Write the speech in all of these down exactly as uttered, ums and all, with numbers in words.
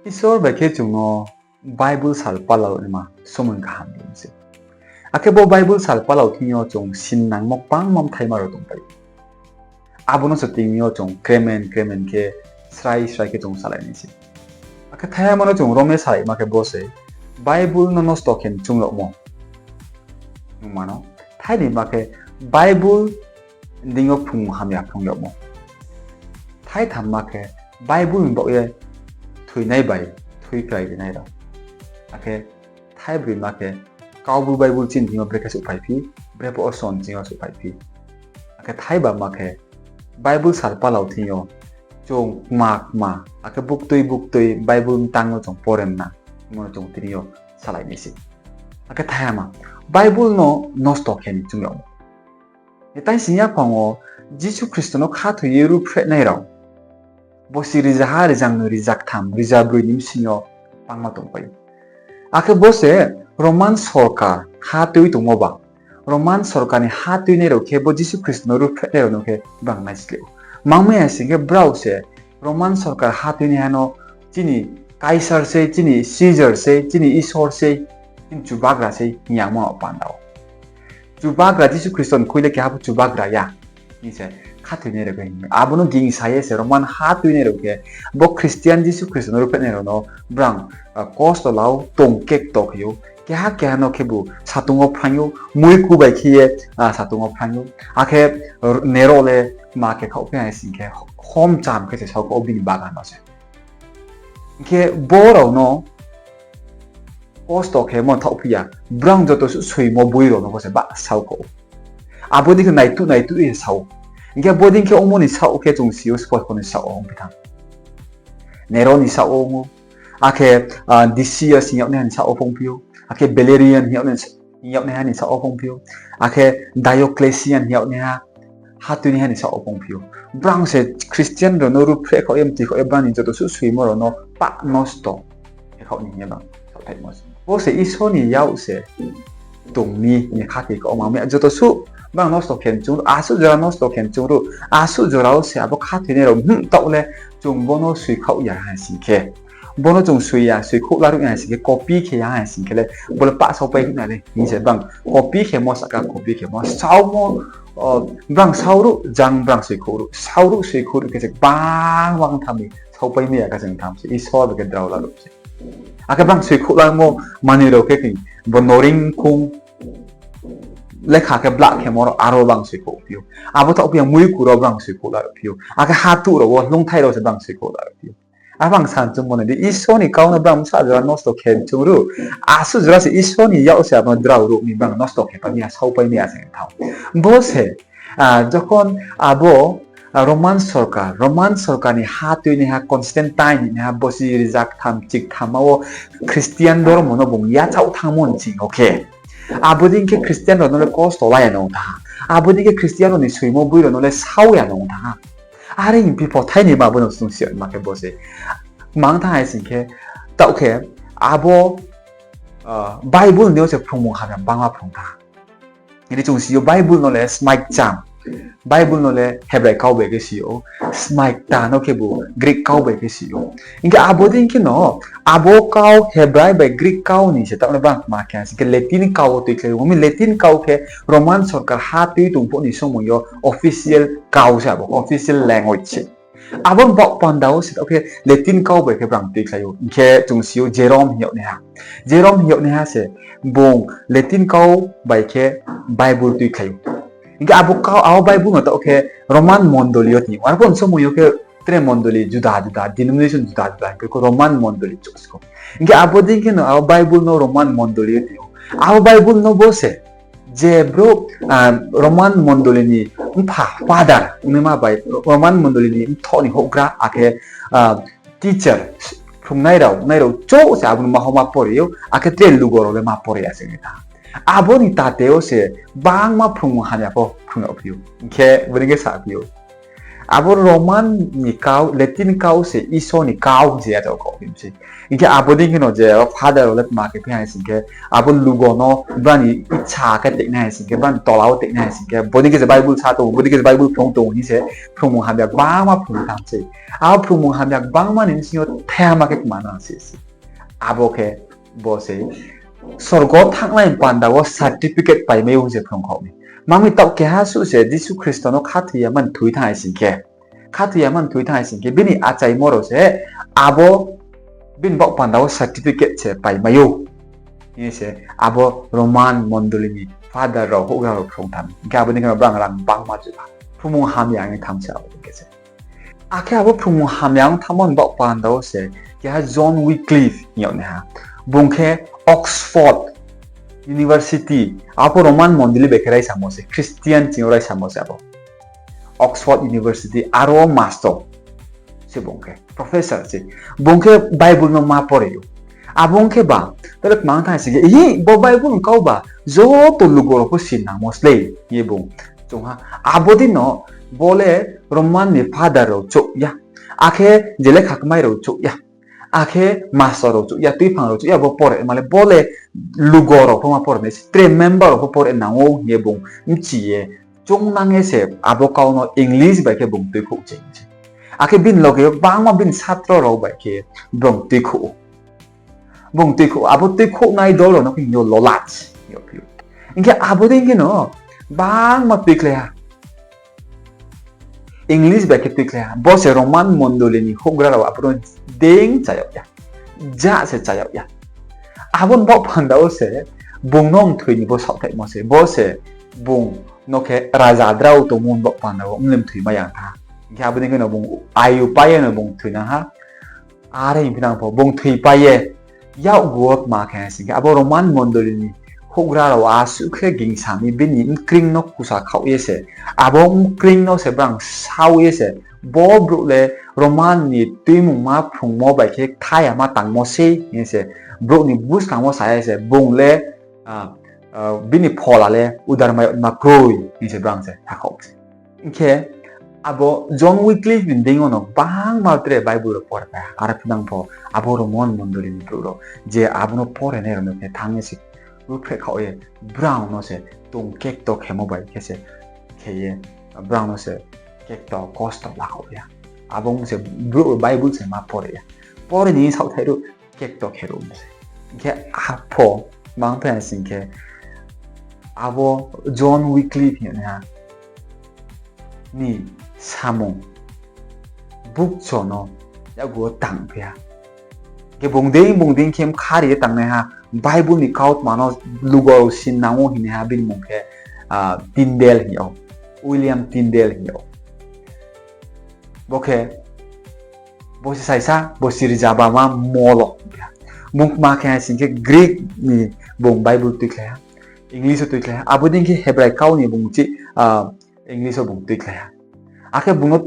Isor bai khe chung no Bible sal palao naima somoi kaham ri mi se. Akhe bo Bible sal palao thing yo chung sinnangmo kbangma bthaima rao tongpai. Abo no se tini yo chung kremen kremen khe srai srai khe chung salai nai se. Akhe thaihama no chung rom ye salaima khe bo se Bible no nosto khe chung yagmo. Nung mano, thainima khe Bible deing yo phrung hamya phrung yagmo. Thaithamma khe Bible ni baoh ye thoinai bai thoi krai rinai rao. Akhe thaibroima khe Kaubru Bible chini thing yo brekhe souhphaiphi, brekhe pho o son ching yo souhphaiphi. Akhe thaibama khe Bible sal palao thing yo chung kma kma, akhe buktui buktui Bible mtang no chung poremna, mo no chung tini yo salai nai se. Akhe thaihama, Bible no nosto khe ni chung yagmo. Taising yaphang wo Jisu Khristo no khathoi ye ruhphrehnai rao bosi rizaha, rizangnoi, rizaktham, rizabroi ni bsing yo bangma tongpai. Akhe bo se Roman sorkar ha tui tongmo ba, Roman sorkar ni ha tuinai rao khe bo Jisu Khristo no ruhphrehnai rao no khe bang naisleh ou. Mangmai ya sing khe brao se Roman sorkar ha tuinaiha no chini Kaisar sei, chini Caesar sei, chini Isor sei, chini Chubagra sei hing ya mo panda wo. Chubagra Jisu Khristo ni khui le keha pho Chubagra ya hing se khathoinai rao khe hing. Abo no gingsa ye se Roman ha tuinai rao khe bo Christian Jisu Khristo no ruhphrehnai rao no brang kosto la ou, tong kekto khe ou. Keha keha no khebu satung wo phrang ou, muiku bai khe ye satung wo phrang ou. Akhe Nero le ma khe khaoh phi hai sing khe, hom cham khe se saokhaoh ou bini bagan no se. Hing khe bo rao no kosto khemo thaohphi ya, brang joto suh soimo boi rao no bo se ba saokhaoh ou. Abo dei khe naituh naituh ye sa ou. Hing khe bo dei khe ongmo ni saoh khe chung si ou, sbo sbo ni saoh wo ongphi thanng. Nero ni saoh wo ong ou, akhe Decius hing yagnaiha ni saoh wo pho ongphi ou, akhe Valerian hing yagnaiha ni saoh wo pho ongphi ou, akhe Diocletian hing yagnaiha ha tuinaiha ni saoh wo pho ongphi ou. Brang se Christian rao no ruhphreh khaoh ye mtoi khaoh ye brang ni joto suh soimo rao no pah nosto khe khaoh ni hing ye bang saohthaihmo se. Bo se Isor ni yak se tong mi ni khathoi khaoh ma mi joto suh brang nosto khe chung ruh, asuh jora nosto khe chung ruh, asuh jora wo se abo khathoinai rao hing taoh le chung bo no soikhaoh ya hai sing khe, bo no chung soi ya, soikhouh laruh ya hai sing khe, copy khe ya hai sing khe le, bo le pah saopai hing na le hing se bang copy khemo sahka, copy khemo saomo, brang sao ruh, jang brang soikhouh ruh, sao ruh soikhouh ruh khe se bang bang tham ni saopai mai ya khe se tham se, Isor bai khe drao laruh se. Akhe brang soikhouh lamo manoi rao khe khe bo noreing khong lekha khe blah khemo rao aro brang soikhouh phi ou. Abo thaohphi ya muiku rao brang soikhouh laruh phi ou. Akhe hatuh rao wo hloungthai rao se brang soikhouh laruh phi ou. Abo ang sa chungmo nai di, Isor ni kau no brang bsa jora nosto khe chung ruh. Asuh jora se Isor ni yak se abo no drao ruh mi brang nosto khe pai mi ya, saopai mi ya se tham. Bo se, jokhon abo Roman sorkar, Roman sorkar ni ha tuinaiha Constantine hinaiha bosi rizaktham chiktham wo Christian dormo no bung yachaoh thanngmo ni sing yo khe, abo dei khe Christian rao no le kosto la ya nung thanng ha. Abo dei khe Christian rao ni soimo boi rao no le sao ya nung thanng ha. Are hing phi pho thainima bo no sung si ma khe bo se. Mang thanng hai sing khe, taoh khe abo Bible ni yo se phrungmung hamya bangma phrung thanng ha. Hing di chung si ou Bible no le smai kcham, Bible no le Hebrai kau bai khe si ou, smai kta no khebu Greek kau bai khe si ou. Hing khe abo dei khe no, abo kau Hebrai bai Greek kau ni se taoh le bang ma khe sing khe Latin kau wo tuikhlai ou. Mi Latin kau khe Roman sorkar ha tui tong phuh ni somoi yo official kau se, abo official language se. Abo ni baoh panda wo se taoh khe Latin kau bai khe brang tuikhlai ou. Hing khe chung si ou Jerome hing yagnaiha. Jerome hing yagnaiha se bung Latin kau bai khe Bible tuikhlai ou. Hing khe abo kau, abo Bible no taoh khe Roman mondoli yo tong ou. Arphuh somoi yo khe tre mondoli juda juda, denomination juda juda, hing khe Roman mondoli chouh si ou. Hing khe abo dei khe no abo Bible no Roman mondoli yo tong ou. Abo Bible no bo se je brouh Roman mondoli ni mpha, father ongnaima bai, Roman mondoli ni mthoh ni houhgra akhe teacher, phrungnai rao, nai rao chouh se abo no ma ho ma pore ou, akhe tre lugo rao le ma pore ya se ong thanng ha. Abo ni tate wo se bangma phrungmung hamya pho phrung yag phi ou. Hing khe bo dei khe sa phi ou. Abo Roman ni kau, Latin kau se Isor ni kau hing se yachaoh kau phi mi sei. Hing khe abo dei khe no je abo father rao le tma khe phi hai sing khe, abo lugo no brao ni icha khe teinai hai sing khe, brao ni tola wo teinai hai sing khe, bodei khe se Bible sa tong ou, bodei khe se Bible phrung tong ou hing se phrungmung hamya gbangma phrung thanng sei. Abo phrungmung hamya gbangma ni bsing yo thaiha ma khe kma nang se se. Abo khe bo se sorgo thanngnai panda wo certificate paimai ou hing se phrung khaoh mi. Mami taoh keha suh se Jisu Khristo no khathoi ya mani thoi thanng hai sing khe, khathoi ya mani thoi thanng hai sing khe, bini achaimo rao se abo bini baoh panda wo certificate se paimai ou hing se abo Roman mondoli ni father rao, houhgra rao phrung thanng. Hing khe abo ni khe no brang rang gbangma chu ha. Phrungmung hamya ong ye thanng se abo dei khe se. Akhe abo phrungmung hamya ong thanngmo ni baoh panda wo se keha John Wycliffe hing yag naiha. Bung khe Oxford University, abo Roman mondoli bai khe raisamo se, Christian ching yo raisamo se abo. Oxford University, aro master se bung khe, professor se. Bung khe Bible no ma pore ou. Abo ong khe ba, tale kmang thai sing khe, ihi, bo Bible ni kau ba, joto lugo rao pho sinangmo slei, hing ye bung chung ha. Abo dei no, bo le Roman ni father rao chouh ya. Akhe je lekha kmai rao chouh ya. Akhe master rao chouh ya, tuiphang rao chouh ya, bo pore ma le, bo le lugo rao pho ma pore nai, tre member rao pho pore nang ou hing ye bung bchi ye, choungnang ye se abo kau no English bai khe bung tuikhouh ching se. Akhe bini loge yo gbangma bini satro rao bai khe bung tuikhouh ou. Bung tuikhouh, abo tuikhouhnai dol rao no khe hing yo lolach hing yagphi ou. Hing khe abo dei khe no gbangma tuikhlai ha. English bai khe tuikhlai ha. Bo se Roman mondoli ni houhgra rao abo no deng cha yag ya. Ja se cha yag ya. Abo ni baoh panda wo se bung no mthoi ni bo saohthaihmo se. Bo se bung no khe raja drao tongmo ni baoh panda wo mle mthoi mai ya ha. Hing khe abo dei khe no bung ayu pai ye no bung thoi nang ha. Are hing phinang pho bung thoipai ye, yakgu wo tma khe hai sing khe, abo Roman mondoli ni houhgra rao asuh khe gingsa mi bini mkring no kusa khaoh ye se, abo mkring no se brang sao ye se, bo brouh le Roman ni tuimungma phrungmo bai khe kthayama tangmo sei hing se, brouh ni buskang wo sa ye se, bung le, bini phola le udarmai ma kroi hing se brang se sakhaoh se. Hing khe abo John Wycliffe ni deing yo no gbangma tre Bible rao pore pai ha. Aro phinang pho abo Roman mondoli ni brouh rao je abo no pore nai rao no khe thanng ye se ruhphreh khaoh ye brao no se tong kekto khemo bai khe se khe ye brao no se kekto kosto lakhaoh ya. Abo ong se brouh rao Bible se ma pore ya. Pore ni saohthai ruh kekto khe ruh se. Hing khe apho mang thai sing khe abo John Wycliffe hing ye naiha ni samung bukcho no yakgu wo tangphi ha. Khe bung dei bung dei khe mkhari ye tangnaiha, Bible ni kautma no lugo rao sinnang ou hingnaiha bini mung khe Tyndale hing ou, William Tyndale hing ou. Bo khe, bo se saisa, bo se rzabama molo. Bung kma khe hai sing khe Greek ni bung Bible tuikhlai ha, English wo tuikhlai ha, abo dei khe Hebrai kau ni bung chi, English wo bung tuikhlai ha. Akhe bung no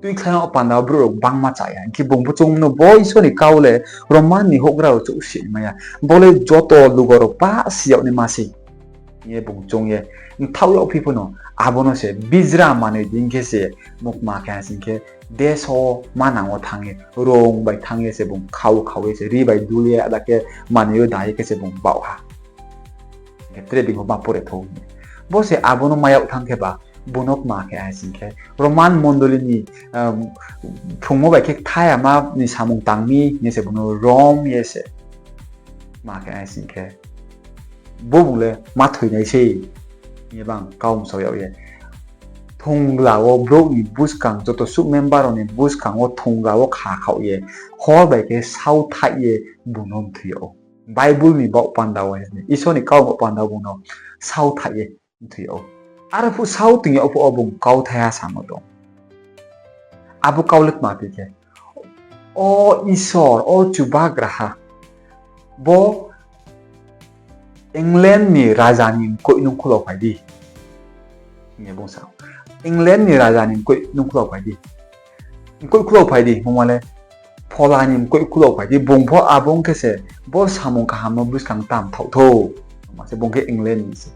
tuikhlai yag panda wo brouh rao gbangma cha ya. Hing khe bung pho chung no bo Isor ni kau le Roman ni houhgra rao chouh si mai ya. Bo le joto lugo rao pah si yag naima se hing ye bung choung ye, mthaoh yagphi pho no, abo no se bijra manoi dei khe se, bung kma khe hai sing khe, deso manang wo thanng ye, rong bai thanng ye se bung khau khau ye se, ri bai dul ye, ada khe manoi yo da ye khe se bung baoh ha. Hing khe tre bini pho ma pore thou hing ye. Bo se abo no mai yag thanng khe ba, bung no kma khe hai sing khe, Roman mondoli ni phrungmo bai khe kthayama ni samung tang mi hing ye se bung no rom ye se. Kma khe hai sing khe, bo bung le ma thoi nai sei hing ye bang kau msao yag ye, thongla wo brouh ni buskang, joto suh member rao ni buskang wo thongla wo kha khaoh ye, hor bai khe saothaih ye bung no mthoi yag ou. Bible ni baoh panda wo, Isor ni kau baoh panda wo bung no saothaih ye mthoi yag ou. Aro phuh sao tong yag phuh wo bung kauthaiha samo tong. Abo kau le tma phi khe, O Isor, O Chubagraha, bo England ni raja ni mkoih nung khulao phai di. Hing ye bung sa ou. England ni raja ni mkoih nung khulao phai di. Mkoih khulao phai di, mungma le phola ni mkoih khulao phai di, bung pho abo ong khe se bo samung kaham no buskang tam thaoh thou. Ma se bung khe England ni se.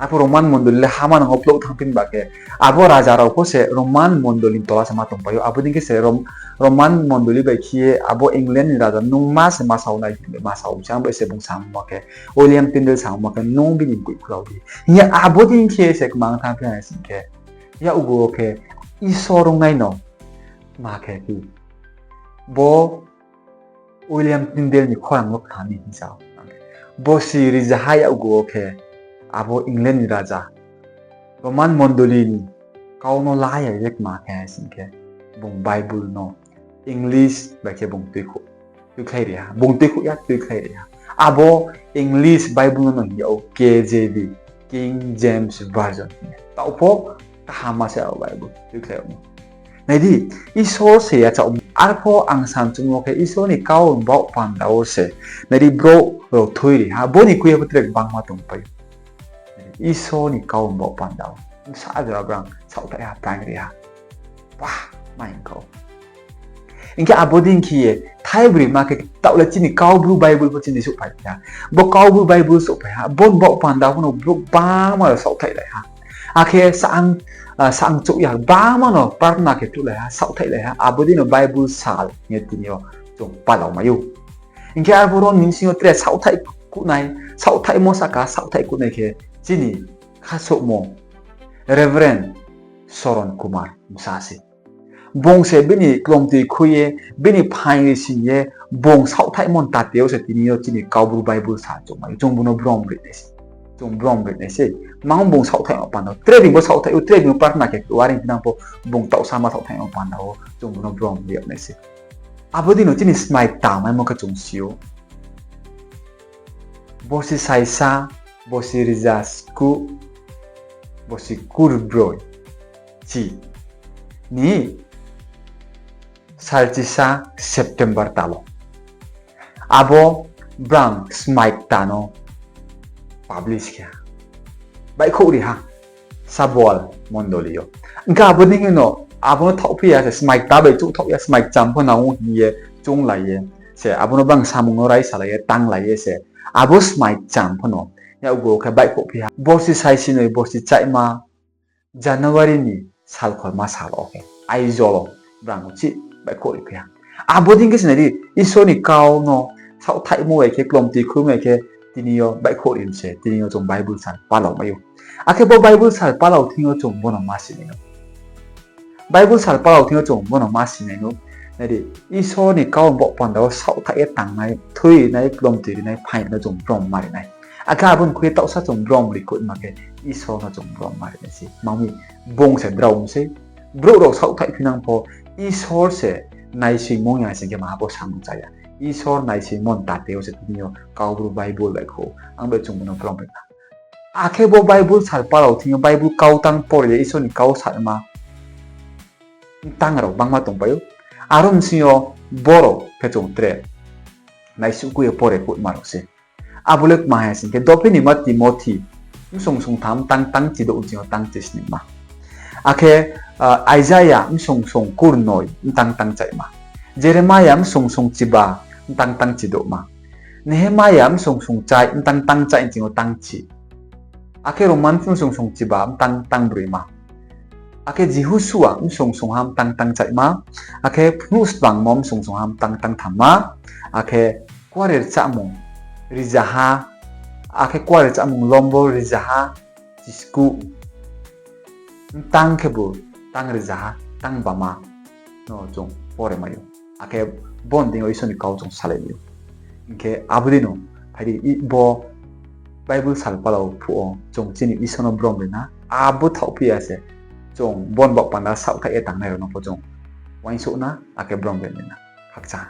Arphuh Roman mondoli le hama nang wo plouh thanngphi ba khe, abo raja rao pho se Roman mondoli ni tola se ma tongpai ou. Abo dei khe se Rom-, Roman mondoli bai khe ye abo England ni raja nungma se ma sao nai, ma sao se, ang bai se bung samo ma khe, William Tyndale samo ma khe, nung bini mkoih khulao di. Hing ye abo dei khe se kmang thanngphi ha sing khe, yakgu wo khe Isor ongnai no ma khe phi. Bo William Tyndale ni khorang no khna mi hing sa ou. Bosi rizaha yakgu wo khe abo England ni raja Roman mondoli ni kau no la ya ye kma khe sing khe, bung Bible no English bai khe bung tuikhuh, tuikhlai ri ha, bung tuikhuh ya, tuikhlai ri ha. Abo English Bible no hing yag ou K J V, King James Version. Taoh pho kaham ma se abo Bible tuikhlai yag mi. Nai di, Isor se yachaoh mi. Arpho ang samchumo khe Isor ni kau ni baoh panda wo se, nai di, brouh rao thui ri ha, bo ni khui ye pho tre gbangma tongpai ou. Isor ni kau ni baoh panda wo bsa jora brang saohthaih ha, phaing ri ha. Ba, ma hing kau. Hing khe abo dei khe ye thaibroi ma khe taoh le chini Kaubru Bible pho chini souhphai ha. Bo Kaubru Bible souhphai ha, bo ni baoh panda pho no brouh gbangma rao saohthaihlai ha. Akhe saang, ah, saang chouh ya, gbangma no prarthana khe khuhlai ha, saohthaihlai ha. Abo dei no Bible sal hing ye tini yo chung palao mai ou. Hing khe arphuh ro ni bsing yo tre saohthaih kuhnai, saohthaihmo sahka, saohthaih kuhnai khe chini khasouhmo Reverend Soron Kumar bsa se. Bung se bini klomtoi khui ye, bini phaing ri sing ye, bung saohthaihmo ni tate wo se tini yo chini Kaubru Bible sal chung mai ou, chung bung no brom ri nai se. Chung brom ri nai se. Mang bung saohthaihmo panda wo, tre din bo saohthaih ou, tre din bo prarthana khe khuh ou, are phinang pho bung taohsa ma saohthaihmo panda wo chung bung no brom ri yag nai se. Abo dei no chini smai kta maimo khe chung si ou. Borsi saisa, borsi riza skuh, borsi kurbroi chi ni salchisa September tal wo abo brang smai kta no publish khe ha, baihkhouh ri ha, Sabual mondoli yo. Hing khe abo dei no abo no thaohphi ya se, smai kta bai chouh thaoh ya, smai kcham pho nang ou hing ye chounglai ye se, abo no brang samung no raisalai ye, tanglai ye se, abo smai kcham pho no yakgu wo khe baihkhouhphi ha. Borsi saisinoi, borsi chaihma January ni salkhorma sal wo khe Aizawl wo brang uchih baihkhouh riphi ha. Abo dei khe se nai di, Isor ni kau no saohthaihmo bai khe, klomtoi khuimo bai khe, tini yo baihkhouh ri se, tini yo chung Bible sal palao mai ou. Akhe bo Bible sal palao thing yo chung bo no ma si nai nou. Bible sal palao thing yo chung bo no ma si nai nou. Nai di, Isor ni kau ni baoh panda wo saohthaih ye tangnai, thui rinai, klomtoi rinai, phaing rinai chung brom ma ri nai. Akhe abo ni khui ye taohsa chung brom ri khouhma khe Isor no chung brom ma ri nai se. Mang mi bung se drao ong sei. Brouh rao saohthaih phinang pho Isor se naisoingmo ya sing khe maha pho samung cha ya. Isor naisoingmo ni tate wo se tini yo Kaubru Bible baihkhouh ou. Ang bai chung bo no brom ri na. Akhe bo Bible sal palao thing yo Bible kau tang pore ye Isor ni kau sanaima mtang rao gbangma tongpai ou. Aro bsing yo boro khe chung tre naisuhkhui ye pore khouhma rao se. Abo le kma hai sing khe, dophi ni ma Timothi, bsung sungtham, mtang tang chidouh ni sing yo tang chisnima. Akhe, ah, Isaiah, bsung sung kurnoi, mtang tang chaihma. Jeremiah, bsung sung chiba, mtang tang chidouhma. Nehemiah, bsung sung chai, mtang tang chai ni sing yo tang chi. Akhe Roman bsung sung chiba, mtang tang broima. Akhe Jehosua, bsung sungha, mtang tang chaihma. Akhe Phnuh Sbangmo, bsung sungha, mtang tang thamma. Akhe Kuare Rchamung rizaha, akhe Kuare Rchamung lombo rizaha chiskuh, mtang khebu tang rizaha tang bama no chung pore mai ou. Akhe bo ni deing yo Isor ni kau chung salai mai ou. Hing khe abo dei no, phai di, i-, bo Bible sal palao phuh wo chung chini Isor no brom ri na, abo thaohphi ya se, chung bo ni baoh panda saohthaih ye tangnai rao no pho chung uaingsouh na, akhe brom ri na. Khakchang.